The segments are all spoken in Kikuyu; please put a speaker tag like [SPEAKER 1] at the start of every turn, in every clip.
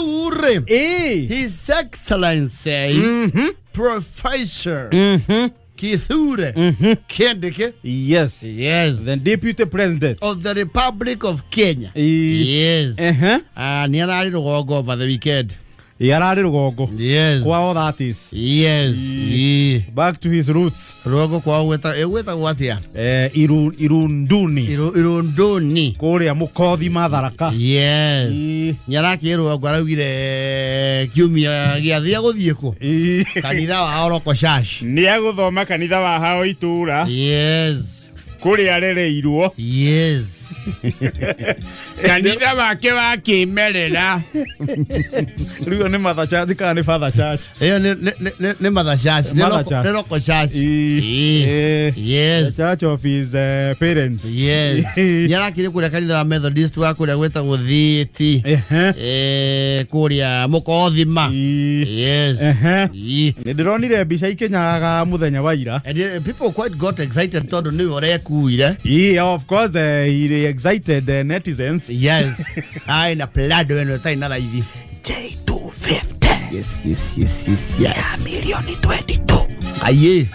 [SPEAKER 1] Rĩu rĩ,
[SPEAKER 2] Ĩĩ.
[SPEAKER 1] His Excellency Professor Kithure Kindiki,
[SPEAKER 2] Yes.
[SPEAKER 1] yes,
[SPEAKER 2] The deputy president
[SPEAKER 1] of the Republic of Kenya.
[SPEAKER 2] Ĩĩ.
[SPEAKER 1] Yes.
[SPEAKER 2] Ehe.
[SPEAKER 1] Ah, nĩ ararĩ rũgongo over the weekend.
[SPEAKER 2] Ĩĩ, ararĩ rũgongo.
[SPEAKER 1] Yes.
[SPEAKER 2] Kwao, that is.
[SPEAKER 1] Yes. Ĩĩ.
[SPEAKER 2] Back to his roots.
[SPEAKER 1] Rũgongo kwao gwĩtagwo atĩa?
[SPEAKER 2] Irunduni.
[SPEAKER 1] Irunduni.
[SPEAKER 2] Kũrĩa Mũkothi Matharaka.
[SPEAKER 1] Yes.
[SPEAKER 2] Ĩĩ.
[SPEAKER 1] Nĩ arakĩrĩ rũgongo, araugire kiumia gĩathĩ agũthiĩ kũ?
[SPEAKER 2] Ĩĩ.
[SPEAKER 1] Kanitha wa Oroko Church.
[SPEAKER 3] Nĩ agũthoma kanitha wa hao itũra kũrĩa arereirwo. Kanitha wake wa kĩmerera.
[SPEAKER 2] Rĩu ĩyo nĩ Mother Church kana nĩ Father Church?
[SPEAKER 1] Ĩyo nĩ Mother Church. Nĩ
[SPEAKER 2] Mother Church.
[SPEAKER 1] Nĩ Roko Church.
[SPEAKER 2] Ĩĩ.
[SPEAKER 1] Ĩĩ.
[SPEAKER 2] Ĩĩ. The church of his parents.
[SPEAKER 1] Yes. Nĩ arakĩrĩ kũrĩa kanitha wa Methodist wa kũrĩa gwĩtagwo Thĩti.
[SPEAKER 2] Ehe.
[SPEAKER 1] Kũrĩa Mũkothima.
[SPEAKER 2] Ĩĩ.
[SPEAKER 1] Yes.
[SPEAKER 2] Ehe.
[SPEAKER 1] Ĩĩ.
[SPEAKER 2] Nĩ ndĩronire mbica ikinyaga mũthenya wa ira.
[SPEAKER 1] And people quite got excited tondũ nĩwe ũrekuire.
[SPEAKER 2] Yeah, of course, he excited netizens.
[SPEAKER 1] Yes. Ai, na Prado ĩno ĩtarĩ na raithi. J250. Yes.
[SPEAKER 4] Milioni 22.
[SPEAKER 1] Aye.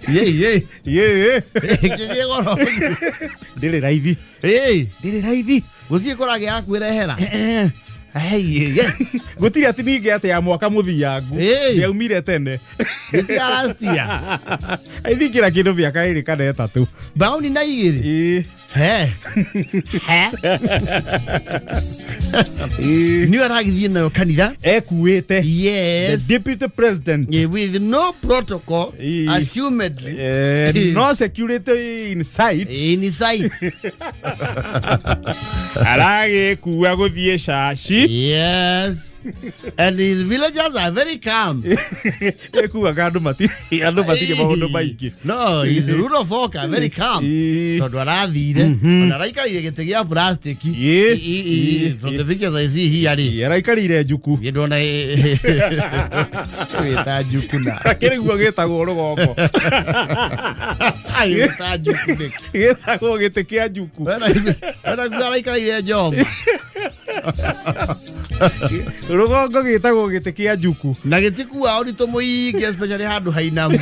[SPEAKER 1] Ye ye.
[SPEAKER 2] Yeah.
[SPEAKER 1] Kĩgĩe goro.
[SPEAKER 2] Ndĩrĩ raithi.
[SPEAKER 1] Ĩĩ.
[SPEAKER 2] Ndĩrĩ raithi.
[SPEAKER 1] Gũthiĩ kũragĩa kwĩrehera. Hey, ye.
[SPEAKER 2] Gũtirĩ atĩ ningĩ atĩ ya mwaka mũthiangu.
[SPEAKER 1] Ĩĩ.
[SPEAKER 2] Ndĩaumire tene.
[SPEAKER 1] Gĩtiga last year.
[SPEAKER 2] I think ĩra kĩndũ mĩaka 2 kana 3.
[SPEAKER 1] Baoni na 2.
[SPEAKER 2] Ĩĩ.
[SPEAKER 1] He. He.
[SPEAKER 2] Ĩĩ.
[SPEAKER 1] Nĩwe aragĩthiĩ nayo kanitha.
[SPEAKER 2] Ekuĩte. The
[SPEAKER 1] Yes.
[SPEAKER 2] deputy president.
[SPEAKER 1] Yeah, with no protocol,
[SPEAKER 2] Ĩĩ.
[SPEAKER 1] assumedly.
[SPEAKER 2] No security in sight.
[SPEAKER 1] In sight.
[SPEAKER 3] Aragĩkua gũthiĩ caci.
[SPEAKER 1] Yes. And his villagers are very calm.
[SPEAKER 2] Ekuaga andũ matirĩ maũndũ maingĩ.
[SPEAKER 1] No, his rural folk are very calm.
[SPEAKER 2] Ĩĩ.
[SPEAKER 1] Tondũ arathire, ona araikarire gĩtĩ gĩa plastic.
[SPEAKER 2] Ĩĩ.
[SPEAKER 1] From the pictures I see here rĩ.
[SPEAKER 2] Ĩĩ, araikarire njuku.
[SPEAKER 1] Niĩ ndona wĩta njuku na.
[SPEAKER 2] Kĩrĩ guo gĩtagwo rũgongo.
[SPEAKER 1] Ai, wĩta njuku nĩkĩ?
[SPEAKER 2] Gĩtagwo gĩtĩ kĩa njuku.
[SPEAKER 1] Wena guo araikarire njoma.
[SPEAKER 2] Rũgongo gĩtagwo gĩtĩ kĩa njuku.
[SPEAKER 1] Na gĩtikuaga ũritũ mũingĩ, especially handũ hainamu.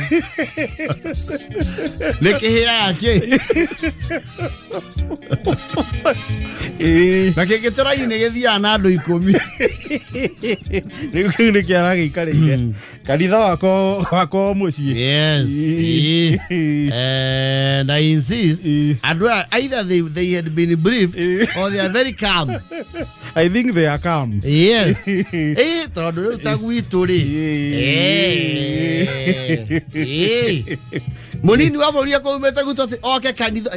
[SPEAKER 1] Nĩ kĩhĩaga kĩ.
[SPEAKER 2] Ĩĩ.
[SPEAKER 1] Na kĩngĩtĩ raini nĩ gĩthiaga na andũ 10.
[SPEAKER 2] Rĩu kĩu nĩkĩo aragĩikarĩire kanitha wakwa mũciĩ.
[SPEAKER 1] Yes.
[SPEAKER 2] Ĩĩ.
[SPEAKER 1] Ĩĩ. And I insist,
[SPEAKER 2] Ĩĩ.
[SPEAKER 1] andũ aya, either they had been briefed
[SPEAKER 2] Ĩĩ.
[SPEAKER 1] or they are very calm.
[SPEAKER 2] I think they are calm.
[SPEAKER 1] Yes. Ĩĩ, tondũ rĩu ta gwitũ rĩ.
[SPEAKER 2] Ĩĩ.
[SPEAKER 1] Ĩĩ. Mũnini wa bũrũri akũumĩte gwitũ atĩ oke kanitha.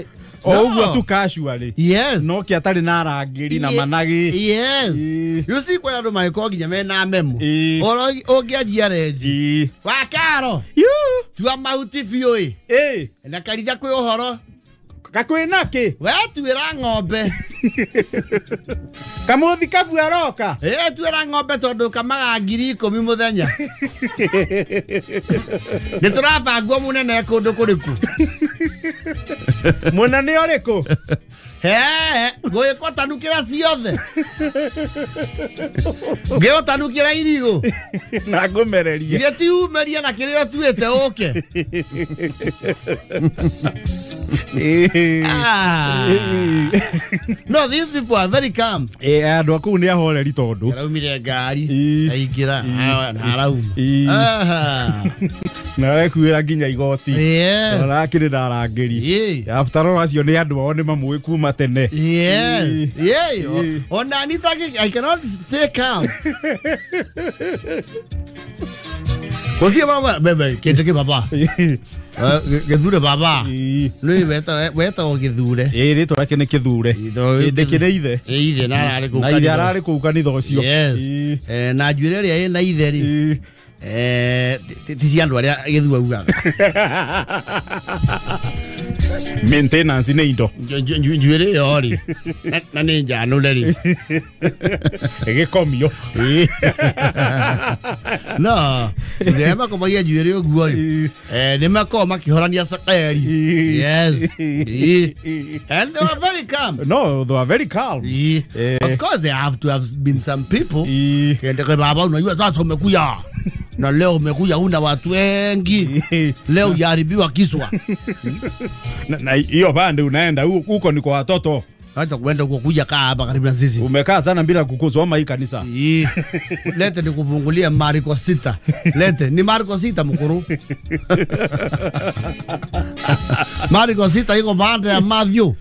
[SPEAKER 2] O
[SPEAKER 1] No.
[SPEAKER 2] ũguo tu casually.
[SPEAKER 1] Yes.
[SPEAKER 2] No kĩ atarĩ na arangĩri na managĩ.
[SPEAKER 1] Yes.
[SPEAKER 2] Ĩĩ.
[SPEAKER 1] You see kwĩ andũ mangĩkorwo nginya mena memo.
[SPEAKER 2] Ĩĩ.
[SPEAKER 1] Oro ũngĩanjia renji.
[SPEAKER 2] Ĩĩ.
[SPEAKER 1] Wa karo.
[SPEAKER 2] Yu.
[SPEAKER 1] Tua mahuti biũ ĩ.
[SPEAKER 2] Ĩĩ.
[SPEAKER 1] Na kanitha kwĩ ũhoro.
[SPEAKER 2] Gakwĩna kĩ?
[SPEAKER 1] Wetuĩra ng'ombe.
[SPEAKER 2] Kamũthi kabu aroka.
[SPEAKER 1] Ĩ, tuĩra ng'ombe tondũ kamaga 10,000 mũthenya. Nĩ tũrabangwo mũnene kũndũ kũrĩkũ?
[SPEAKER 2] Mũnene ũrĩkũ?
[SPEAKER 1] He, ngũgĩkwo tanukĩra ciothe. Ngĩgũtanukĩra irigũ.
[SPEAKER 2] Na ngũmererie.
[SPEAKER 1] Githĩ ti umerie na kĩrĩa ũtuĩte ũke.
[SPEAKER 2] Ĩĩ.
[SPEAKER 1] Ah. No, these people are very calm.
[SPEAKER 2] Ĩĩ, andũ a kũu nĩ ahoreri tondũ.
[SPEAKER 1] Araumire ngari,
[SPEAKER 2] Ĩĩ.
[SPEAKER 1] aingĩra, na arauma.
[SPEAKER 2] Ĩĩ.
[SPEAKER 1] Aha.
[SPEAKER 2] Na arekuĩra nginya igoti.
[SPEAKER 1] Yes.
[SPEAKER 2] Arakĩrĩ na arangĩri.
[SPEAKER 1] Ĩĩ.
[SPEAKER 2] After all acio nĩ andũ ao nĩ mamũĩ kuma tene.
[SPEAKER 1] Yes. Yeah.
[SPEAKER 2] Ĩĩ.
[SPEAKER 1] Ona nitaki, I cannot stay calm. Gũthiĩ baba, bebe, kĩndũ kĩ baba. Gĩthure baba.
[SPEAKER 2] Ĩĩ.
[SPEAKER 1] Nĩ wetagwo gĩthure.
[SPEAKER 2] Ĩĩ, rĩtwa rĩake nĩ Kĩthure.
[SPEAKER 1] Ĩĩ,
[SPEAKER 2] Ndĩkĩrĩ ithe.
[SPEAKER 1] Ĩ, ithe na ararĩ kũu
[SPEAKER 2] Na ithe
[SPEAKER 1] kanitha.
[SPEAKER 2] ararĩ kũu kanitha ũcio.
[SPEAKER 1] Yes.
[SPEAKER 2] Ĩĩ.
[SPEAKER 1] Na njuĩrĩ ĩrĩa ĩna ithe rĩ.
[SPEAKER 2] Ĩĩ.
[SPEAKER 1] Ti cia andũ arĩa gĩthu augaga.
[SPEAKER 2] Maintenance nĩ indo.
[SPEAKER 1] Njuĩrĩ ĩyo rĩ na nĩ njanũre rĩ.
[SPEAKER 2] Gĩkomio.
[SPEAKER 1] No, rĩrĩa makomagia njuĩrĩ ũguo rĩ, nĩ makoragwo makĩhorania cakeri. Yes. And they were very calm.
[SPEAKER 2] No, they were very calm.
[SPEAKER 1] Of course there have to have been some people. Kende baba unajua sasa umekuja. Na leo umekuja una watu wengi. Leo hujaribiwa kiswa.
[SPEAKER 2] Na hiyo pande unaenda huko ni kwa watoto.
[SPEAKER 1] Acha kuenda huko kuja kaa hapa karibu na sisi.
[SPEAKER 2] Umekaa sana bila kukusoma hii kanisa.
[SPEAKER 1] Lete nikufungulie Marko 6. Lete ni Marko 6 mkuru. Marko 6 iko baada ya Matthew.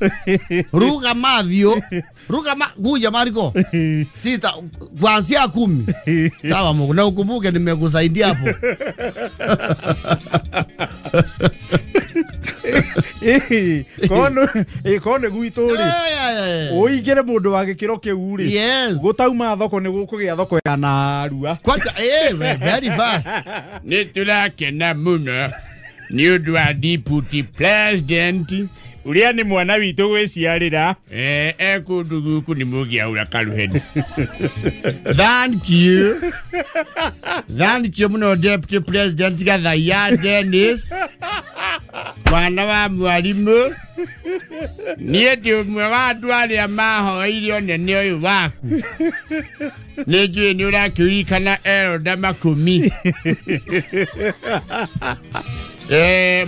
[SPEAKER 1] Ruka Matthew. Ruka kuja Marko 6 kuanzia 10. Sawa Mungu, na ukumbuke nimekusaidia hapo.
[SPEAKER 2] Kono gwitũ rĩ ũigĩre mũndũ wa gĩkĩro kĩu rĩ gũtauma thoko nĩ gũkũgĩa thoko ya narua.
[SPEAKER 1] Kwanza very fast.
[SPEAKER 3] Nĩ tũrakena mũno nĩ ũndũ wa deputy president ũrĩa nĩ mwana witũ gwĩciarĩra kũndũ gũkũ nĩ mũgĩaũra karuheni.
[SPEAKER 1] Thank you. Thank you mũno deputy president Gathaiya Dennis. Mwana wa mwalimu. Niĩ ndĩ ũmwe wa andũ arĩa mahoeire ũnene ũyũ waku. Nĩ njũĩ nĩ ũrakĩririkana Elda Makumi.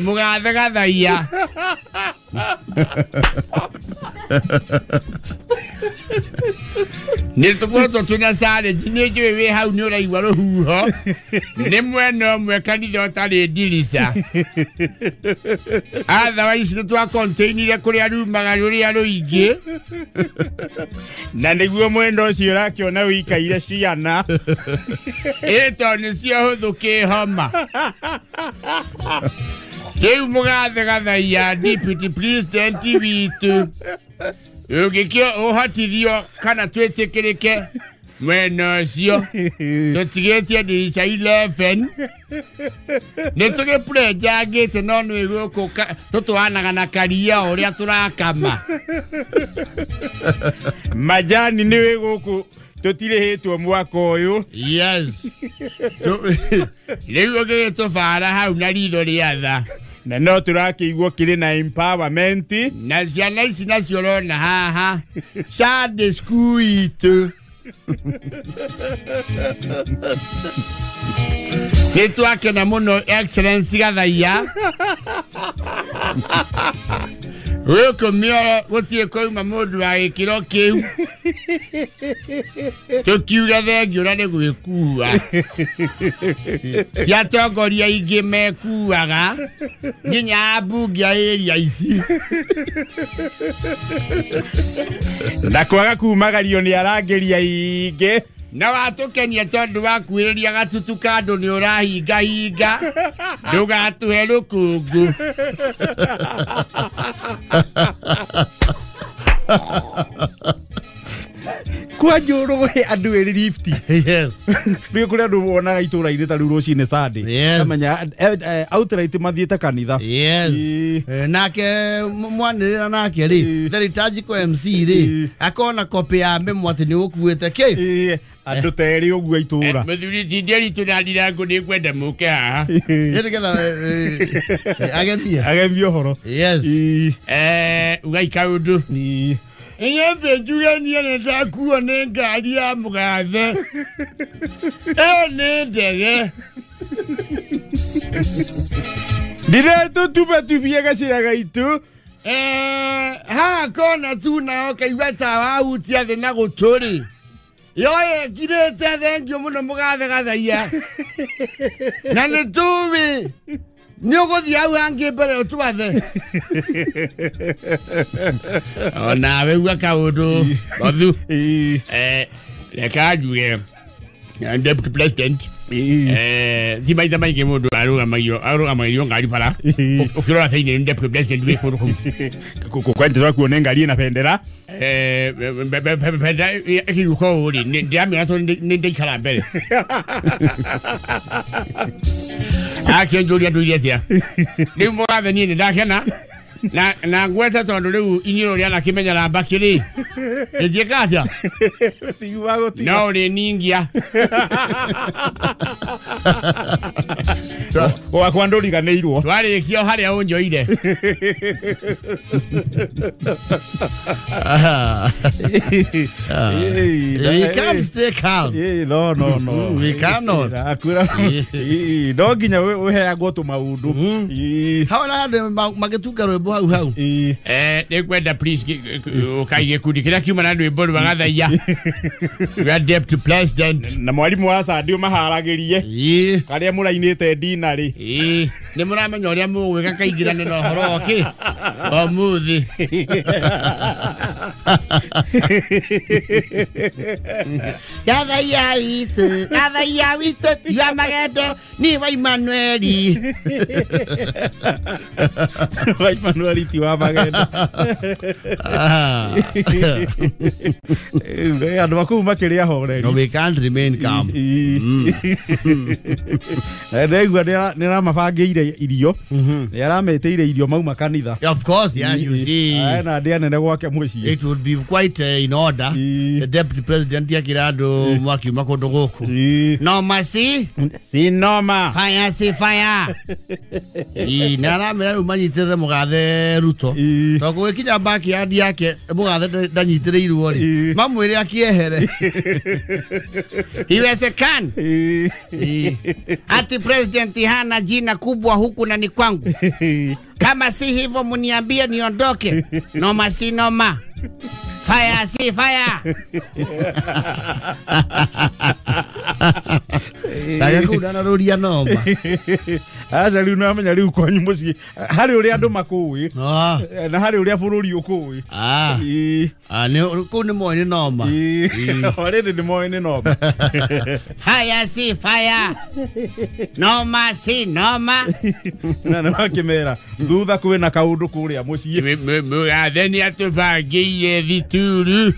[SPEAKER 1] Mũgathe Gathaiya. Nĩ tũkoretwo twĩna challenge, nĩ njũĩ wĩ hau nĩ ũraigua rũhuho. Nĩ mwena ũmwe kanitha ũtarĩ ndirica. Otherwise nĩ twacontainire kũrĩa rumaga rũrĩa rũingĩ.
[SPEAKER 3] Na nĩguo mwena ũcio ũrakĩona ũikaire ciana. Ĩ tondũ nĩcio hũthũ kĩhoma. Rĩu mũgathe Gathaiya deputy president witũ ũngĩkĩo ũhotithio kana twĩtĩkĩrĩke mwena ũcio tũtigĩtie ndirica 11 nĩ tũgĩprenjangĩte no nĩ gũkũ tũtwanaga na karia ũrĩa tũrakama. Majani nĩ gũkũ tũtirĩhĩtwo mwaka ũyũ.
[SPEAKER 1] Yes. Rĩu ũgĩgĩtũbara hau na ritho rĩa tha.
[SPEAKER 3] Na no tũrakĩigua kĩrĩ na empowerment.
[SPEAKER 1] Na ciana ici nacio ũrona haha Sunday school itũ. Nĩ twakena mũno Excellency Gathaiya. Gũkũ mĩoro gũtirĩ kwauma mũndũ wa gĩkĩro kĩu. Tũkiuge thengiũ na nĩ gwĩkua. Ti atongoria aingĩ mekuaga nginya ambunge a area ici.
[SPEAKER 3] Na kwaga kumagario nĩ arangĩri aingĩ.
[SPEAKER 1] Na watũkenia tondũ wakuhĩrĩria gatutu ka andũ nĩ ũrahingahinga ndũgatũhe rũkũngũ.
[SPEAKER 2] Kwa njũrũ andũ ĩrĩ lift.
[SPEAKER 1] Yes.
[SPEAKER 2] Rĩu kũrĩ andũ wonaga itũra-inĩ ta rĩu rũcinĩ Sunday.
[SPEAKER 1] Yes.
[SPEAKER 2] Amenya outright mathiĩte kanitha.
[SPEAKER 1] Yes. Nake mwanĩrĩra nake rĩ the liturgical MC rĩ akona copy ya memo atĩ nĩ ũkuĩte kĩ.
[SPEAKER 2] Andũ terĩ ũguo itũra.
[SPEAKER 3] Mũthuri ti Nderitu na Ndirango nĩ ngwenda mũke haha.
[SPEAKER 1] Nĩgetha agemie.
[SPEAKER 2] Agemie ũhoro.
[SPEAKER 1] Yes.
[SPEAKER 3] Ugai kaũndũ. Inyambe njuge niĩ nĩ ndakuo nĩ ngari ya mũgathe. Ĩyo nĩ ndege.
[SPEAKER 2] Ndiretũtubetubie gacĩra gaitũ.
[SPEAKER 1] Haha kona tu nao kaigua ta wahutia thĩ na gũtũ rĩ. Yoye ngirĩte thengio mũno mũgathe Gathaiya. Na nĩ tũĩ nĩ ũgũthiĩ hau hangĩ mbere ũtwathe.
[SPEAKER 3] Onawe uga kaũndũ Mothu. Reka njuge deputy president ti maita maingĩ mũndũ arũgamagĩrio ngari bara ũkĩrora thĩinĩ nĩ deputy president wĩ kũndũ kũu.
[SPEAKER 2] Kwanja twakuona ngari ĩna bendera.
[SPEAKER 3] Bendera ĩkiruka ũũ rĩ ndĩramĩona tondũ nĩ ndaikara mbere. Akĩnjũria ndũire atĩa. Rĩu mũgathe niĩ nĩ ndakena Na ngweta tondu riu inyiro ria na kimenyera mbakiri rithiĩka atĩa
[SPEAKER 2] tigua gũtiga
[SPEAKER 3] no ri ningia
[SPEAKER 2] wakwa ndũriganĩirwo
[SPEAKER 3] twarĩkio harĩa ũnjoire.
[SPEAKER 1] We can't stay calm.
[SPEAKER 2] No.
[SPEAKER 1] We cannot.
[SPEAKER 2] No nginya ũheagwo tũmaũndũ.
[SPEAKER 1] Hau na andũ magĩtunga rwĩmbo hau hau.
[SPEAKER 3] Nĩngwenda please ũkai gĩkundi kĩrĩa kiuma na rwĩmbo rwa Gathaiya rwa Deputy President
[SPEAKER 2] na mwarimũ wa Sandi ũmaharagĩrie karĩa mũrainĩte ndina rĩ.
[SPEAKER 1] Nĩ mũramenya ũrĩa mũgwĩka kaingĩrane na ũhoro wakĩ ũmũthĩ. Gathaiya witũ tiga magendo ni wa Emmanueli.
[SPEAKER 2] Wa Emmanueli ti wa magendo. Andũ akũu makĩrĩ ahoreri.
[SPEAKER 1] No, we can't remain calm.
[SPEAKER 2] Ndaigua nĩ aramabangĩire irio. Nĩ arametĩire irio mauma kanitha.
[SPEAKER 1] Of course, yeah, you see.
[SPEAKER 2] Na ndĩ anene gwake mũciĩ.
[SPEAKER 1] It would be quite in order. The deputy president akĩra andũ mwakiuma kũndũ gũkũ. No mercy.
[SPEAKER 2] Si noma.
[SPEAKER 1] Fire si fire. Nĩ aramera rĩu manyitĩrĩre mũgathe Ruto. Tondũ gũgĩkinya backyard yake mũgathe ndanyitĩrĩirwo rĩ. Mamwĩre akĩehere.
[SPEAKER 3] Iwezekani. Ati president hana jina kubwa huku na ni kwangu. Kama si hivyo muniambie niondoke. Noma si noma. Fire si fire.
[SPEAKER 1] Ndagakunda na rũria noma.
[SPEAKER 2] Aca rĩu nĩwamenya rĩu kwanyu mũciĩ harĩ ũrĩa andũ makũĩ na harĩ ũrĩa bũrũri ũkũĩ.
[SPEAKER 1] Kũu nĩ moĩ nĩ noma.
[SPEAKER 2] Already nĩ moĩ nĩ noma.
[SPEAKER 3] Fire si fire. Noma si noma.
[SPEAKER 2] Na nĩ makĩmera thutha kwĩna kaũndũ kũrĩa mũciĩ.
[SPEAKER 3] Mũgathe nĩ atũbangĩire thituru.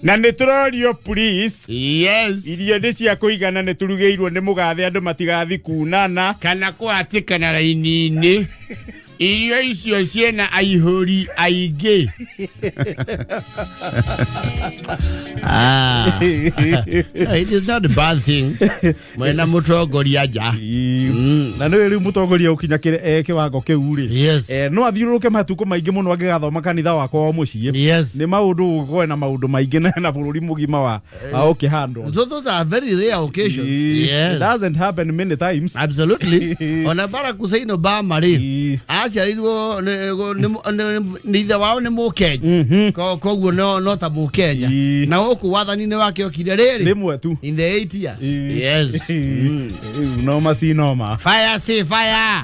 [SPEAKER 2] Na nĩ tũrorio please.
[SPEAKER 3] Yes.
[SPEAKER 2] Irio nĩ cia kũigana nĩ tũrugĩirwo nĩ mũgathe andũ matigathi kunana
[SPEAKER 3] kana kũhatĩkana raini-inĩ. Irio icio ciĩna aihũri aingĩ.
[SPEAKER 1] No, it is not a bad thing. Mwena mũtongoria nja.
[SPEAKER 2] Na nĩ rĩu mũtongoria ũkinya kĩwango kĩu rĩ.
[SPEAKER 1] Yes.
[SPEAKER 2] No athiũrũrũke matukũ maingĩ mũno angĩgathoma kanitha wakwa wa mũciĩ.
[SPEAKER 1] Yes.
[SPEAKER 2] Nĩ maũndũ gũkorwo na maũndũ maingĩ na bũrũri mũgima wa ũkĩhandwo.
[SPEAKER 1] So those are very rare occasions. Yes.
[SPEAKER 2] It doesn't happen many times.
[SPEAKER 1] Absolutely. Ona Barack Hussein Obama rĩ aciarirwo nĩ ithe wao nĩ Mũkenya. Koguo no ta Mũkenya. Na gũkũ wathani-inĩ wake okire rĩrĩ
[SPEAKER 2] rĩmwe tu
[SPEAKER 1] in the 8 years. Yes.
[SPEAKER 2] Noma si noma.
[SPEAKER 3] Fire si fire.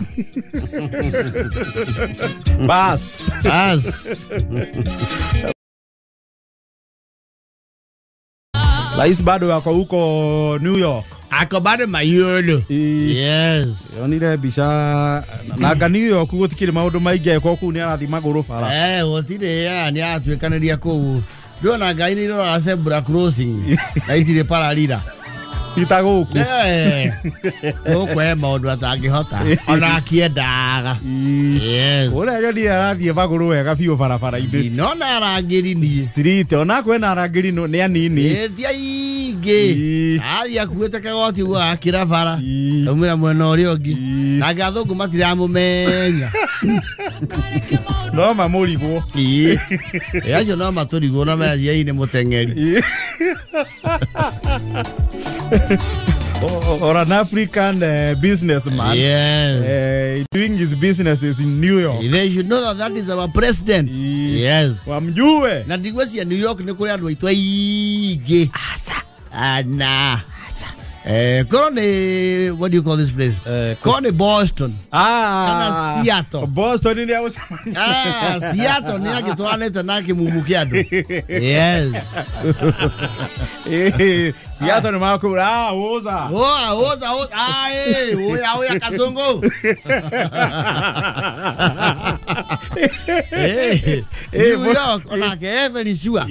[SPEAKER 2] Bas.
[SPEAKER 1] Bas.
[SPEAKER 2] Rais bado yako huko New York.
[SPEAKER 3] Ako bado mayolo.
[SPEAKER 1] Yes.
[SPEAKER 2] Onire mbica nanga New York gũtikĩrĩ maũndũ maingĩ ekwo kũu nĩ arathiĩ magũrũ bara.
[SPEAKER 1] Gũtirĩ nĩ aratuĩkanĩria kũu. Ndĩrona ngai nĩ iroraga zebra crossing na itirĩ pararira.
[SPEAKER 2] Ti ta gũkũ.
[SPEAKER 1] Gũkũ he maũndũ atangĩhota ona akĩendaga. Yes.
[SPEAKER 2] Ũrĩa nyoni arathiĩ magũrũ wega biũ barabara-inĩ.
[SPEAKER 1] Ndinona arangĩri niĩ.
[SPEAKER 2] Street ona kwĩna arangĩri nĩ anini.
[SPEAKER 1] Ti aingĩ. Athiĩ akuĩte kagoti ũguo akĩra bara. Aumĩra mwena ũrĩa ũngĩ. Nake athũngũ matiramũmenya.
[SPEAKER 2] No mamũrigwo.
[SPEAKER 1] Acio no matũrigwo na meragia nĩ mũteng'eri.
[SPEAKER 2] Or an African businessman.
[SPEAKER 1] Yes.
[SPEAKER 2] Doing his businesses in New York.
[SPEAKER 1] They should know that that is our president. Yes.
[SPEAKER 2] Wamjue.
[SPEAKER 1] Na ndigwĩciria New York nĩ kũrĩ andũ aitũ aingĩ.
[SPEAKER 3] Asa.
[SPEAKER 1] Ana.
[SPEAKER 3] Asa.
[SPEAKER 1] Korwo nĩ what do you call this place? Korwo nĩ Boston. Kana Seattle.
[SPEAKER 2] Boston nĩ agũcemania.
[SPEAKER 1] Seattle nĩ angĩtwaranĩte na kĩmumu kĩa andũ. Yes.
[SPEAKER 2] Seattle nĩ makũra ũza.
[SPEAKER 1] Oza oza. Oya oya kazongo.
[SPEAKER 4] New York onake every sure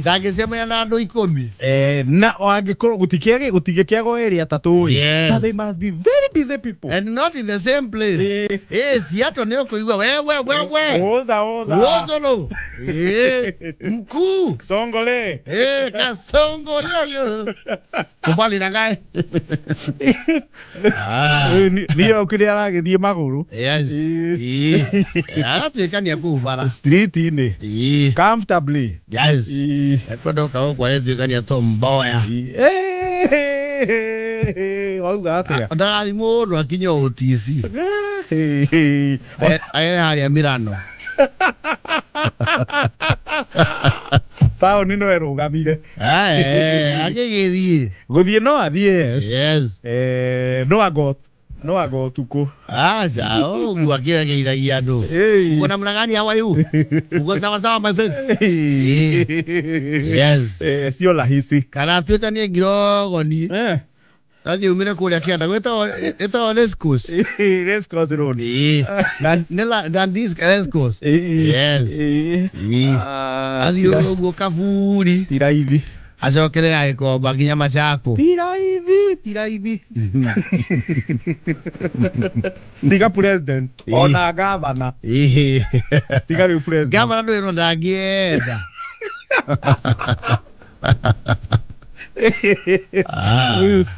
[SPEAKER 4] ndangĩcemania na andũ 10
[SPEAKER 2] na angĩkorwo gũtingĩkĩagwo area tatũ ĩ. But they must be very busy people
[SPEAKER 4] and not in the same place. Seattle nĩ ũkũigua wewe
[SPEAKER 2] Odha
[SPEAKER 4] Wozolo. Mkuu
[SPEAKER 2] Songole.
[SPEAKER 4] Kasongo yoyo. Kubali na ngai.
[SPEAKER 2] New York nĩ aragĩthiĩ magũrũ.
[SPEAKER 4] Yes. Aratuĩka nĩ ekũbara
[SPEAKER 2] street-inĩ comfortably.
[SPEAKER 4] Yes. Ekwenda ũkaga kwarĩtuĩka nĩ Tom Mboya.
[SPEAKER 2] Wauga atĩa?
[SPEAKER 4] Ndagathiĩ mũndũ akinye OTC. Agere harĩa Milano.
[SPEAKER 2] Taũni no ĩrũgamire.
[SPEAKER 4] Agĩgĩthiĩ.
[SPEAKER 2] Gũthiĩ no athiĩ.
[SPEAKER 4] Yes.
[SPEAKER 2] No anga ũtukũ.
[SPEAKER 4] Aca, ũguo akĩgeithagia andũ. Uko namna gani, how are you? Uko sawa sawa my friends? Yes.
[SPEAKER 2] Sio rahisi.
[SPEAKER 4] Kana atuĩkanie ngirogoni. Athiĩ umire kũrĩa kĩanda gwĩtagwo Race Course.
[SPEAKER 2] Race Course Road.
[SPEAKER 4] Na this Race Course. Yes. Athiĩ ũguo kaburi.
[SPEAKER 2] Ti raithi.
[SPEAKER 4] Acokere agĩkomba nginya Machakos.
[SPEAKER 2] Ti raithi. Tiga president ona gavana. Tiga rĩu president.
[SPEAKER 4] Gavana ndũĩ no ndangĩenda.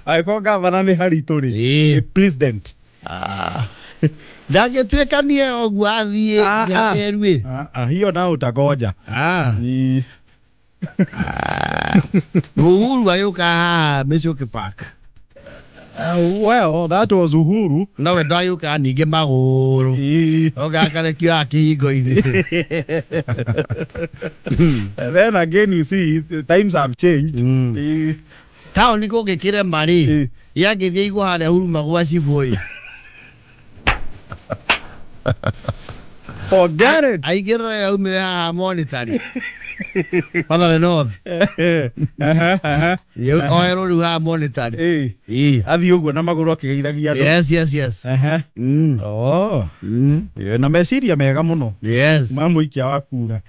[SPEAKER 2] Angĩkorwo gavana nĩ haritũ rĩ, president.
[SPEAKER 4] Ndangĩtuĩkanie ũguo athiĩ nginya
[SPEAKER 2] rĩ. Hiyo nao utagoja.
[SPEAKER 4] Uhuru agĩũka haha Michuki Park.
[SPEAKER 2] Well, that was Uhuru.
[SPEAKER 4] No we ndagĩũkaga ningĩ magũrũ. Oka akarekio haha kĩhingo-inĩ.
[SPEAKER 2] Then again, you see, times have changed.
[SPEAKER 4] Taũni kũngĩkĩrema rĩ, yangĩthiĩ igwo harĩa huruma gwa cibũ ĩ.
[SPEAKER 2] Forget it.
[SPEAKER 4] Aingĩrĩre aumĩre haha monetary. Mathare North. Oerwo rĩu haha monetary.
[SPEAKER 2] Athiĩ ũguo na magũrũ akĩgeithagia andũ.
[SPEAKER 4] Yes.
[SPEAKER 2] Oh. Na meciria mega mũno.
[SPEAKER 4] Yes.
[SPEAKER 2] Ma mũikia wa kura.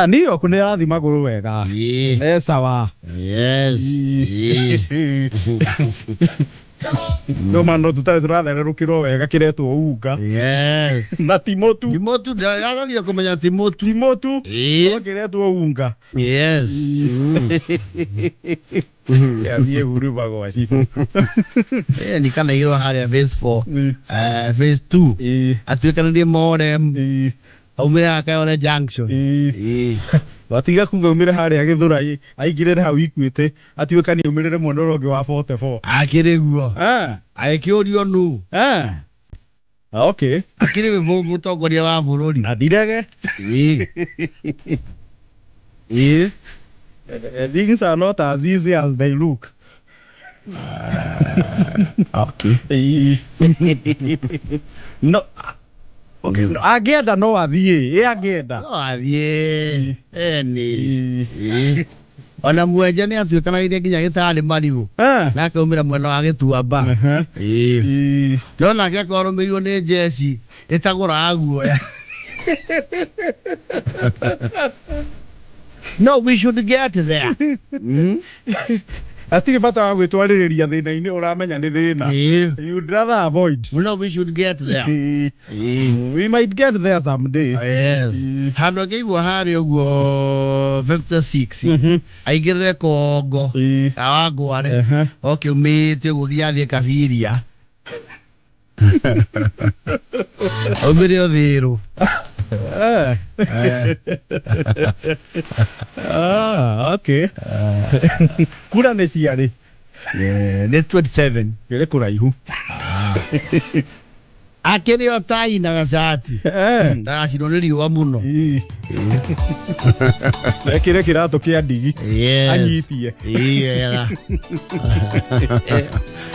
[SPEAKER 2] New York nĩ arathiĩ magũrũ wega. Nĩ sawa.
[SPEAKER 4] Yes.
[SPEAKER 2] No mano tũtarĩ tũrathererũkĩrwo wega kĩretwo unga.
[SPEAKER 4] Yes.
[SPEAKER 2] Na timotu.
[SPEAKER 4] Timotu ndagagire kũmenya timotu.
[SPEAKER 2] Timotu. No kĩretwo unga.
[SPEAKER 4] Yes.
[SPEAKER 2] Athiĩ huruma gwa cibũ.
[SPEAKER 4] Ni kana igĩrwo harĩa phase 4. Phase 2. Atuĩkanĩrie Morem. Aumĩre haha Kayole Junction.
[SPEAKER 2] Watiga kuga aumĩre harĩa Gĩthũrai aingĩrĩre hau Equity atuĩkanie aumĩrĩre mwena ũrĩa ũngĩ wa 44.
[SPEAKER 4] Akĩrĩ guo. Agĩkĩũrio nũ.
[SPEAKER 2] Okay.
[SPEAKER 4] Akĩrĩ we mũtongoria wa bũrũri.
[SPEAKER 2] Na ndirege. Things are not as easy as they look.
[SPEAKER 4] Okay.
[SPEAKER 2] No. Okay. Angĩenda no athiĩ. Angĩenda.
[SPEAKER 4] No athiĩ. Eni. Ona mwenja nĩ atuĩkanagĩria nginya gĩtarĩ marigũ. Na akaumĩra mwena wa Gĩtuamba. No nake akorwo arũmĩrĩirwo nĩ njeci ĩtagũraga guoya. No, we should get there.
[SPEAKER 2] Hatirĩ bata wa gwĩtwarĩrĩria thĩna-inĩ ũramenya nĩ thĩna. You'd rather avoid.
[SPEAKER 4] No, we should get there.
[SPEAKER 2] We might get there someday.
[SPEAKER 4] Yes. Handũ angĩigua harĩa ũguo 56 aingĩrĩre Kongo Kawangware oke umĩte ũguo nginya athiĩ Kabiria. Aumĩre Ũthĩrũ.
[SPEAKER 2] Okay. Kura nĩ ciarĩ?
[SPEAKER 4] Nĩ 27.
[SPEAKER 2] Kĩrĩ kũraihu.
[SPEAKER 4] Akĩrĩ o tai na gacati. Ndagacinwo nĩ riũa mũno.
[SPEAKER 2] Ekĩre kĩratũ kĩa ndigi. Anyitie.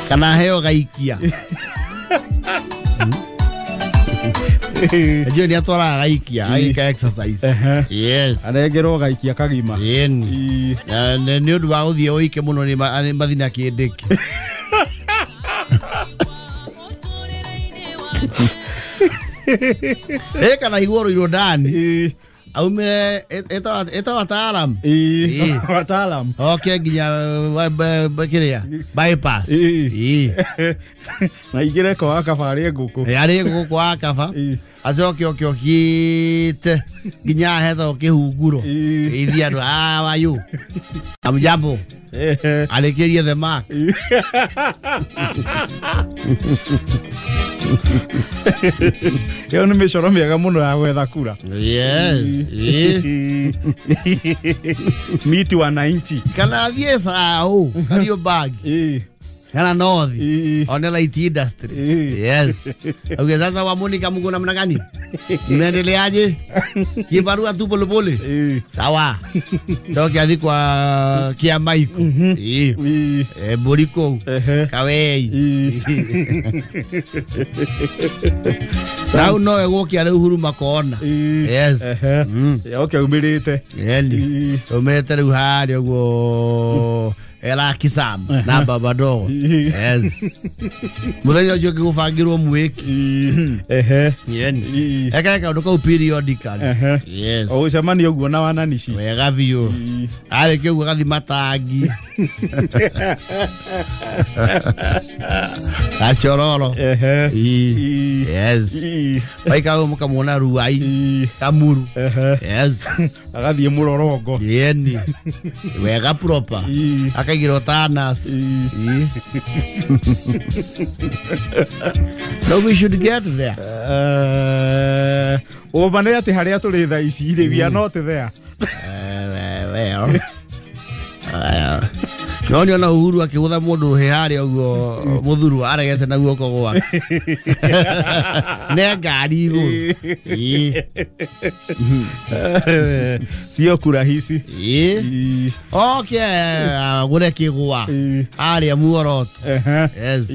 [SPEAKER 4] Kana heo gaikia. Njũĩ nĩ atwaraga gaikia agĩka exercise. Yes.
[SPEAKER 2] Anengerwo gaikia kagima.
[SPEAKER 4] Ĩni. Nĩ ũndũ wa gũthiĩ ũike mũno nĩ mathina kĩndĩki. Ĩka na igũrũ irwo ndani. Aumire ĩtagwo wataalam.
[SPEAKER 2] Wataalam.
[SPEAKER 4] Oke nginya kĩrĩa bypass.
[SPEAKER 2] Na igĩre kwa kaba arĩe ngũkũ.
[SPEAKER 4] Arĩe ngũkũ kwa kaba. Acoke oke okĩte nginya hetagwo kĩhunguro. Ithiĩ andũ wayu. Amjambo. Arĩkĩrie the mark.
[SPEAKER 2] Ĩyo nĩ mĩcoro mĩega mũno ya gwetha kura.
[SPEAKER 4] Yes.
[SPEAKER 2] Miti wananchi.
[SPEAKER 4] Kana athiĩ Sao, Kariobangi. Kana North. One light industry. Yes. Okay, sasa wa Monica mko namna gani? Mnaendeleaje? Kibarua tu pole pole. Sawa. Toke athi kwa Kiamaiko. Boriko. Kawei. Rau no egũkia rĩu Huruma kona. Yes.
[SPEAKER 2] Oke umĩrĩte.
[SPEAKER 4] Yeni. Umĩrĩte rĩu harĩa ũguo era Kisam na baba dogo. Yes. Muthenya ũcio ngĩgũbangĩrwo mwĩki. Yeni. Eka kaũndũ kau periodically. Yes.
[SPEAKER 2] O gũcemania ũguo na wananici.
[SPEAKER 4] Wega biũ. Arĩkia ũguo agathi matangi. Gachororo. Yes. Waikara ũguo mũkamuona Ruai. Kamuru. Yes.
[SPEAKER 2] Agathiĩ mũrorongo.
[SPEAKER 4] Yeni. Wega proper. Akaigĩrwo tanas. No, we should get there.
[SPEAKER 2] Ũma nĩ atĩ harĩa tũrĩ thaa ici rĩ, we are not there.
[SPEAKER 4] Well. No nĩ ona Uhuru akĩgũtha mũndũ rũhĩ harĩa ũguo mũthuru aregete na guoko gwake. Ne ngari igũrũ.
[SPEAKER 2] Sio kurahisi.
[SPEAKER 4] Okay, agũre kĩgwa harĩa Muoroto. Yes.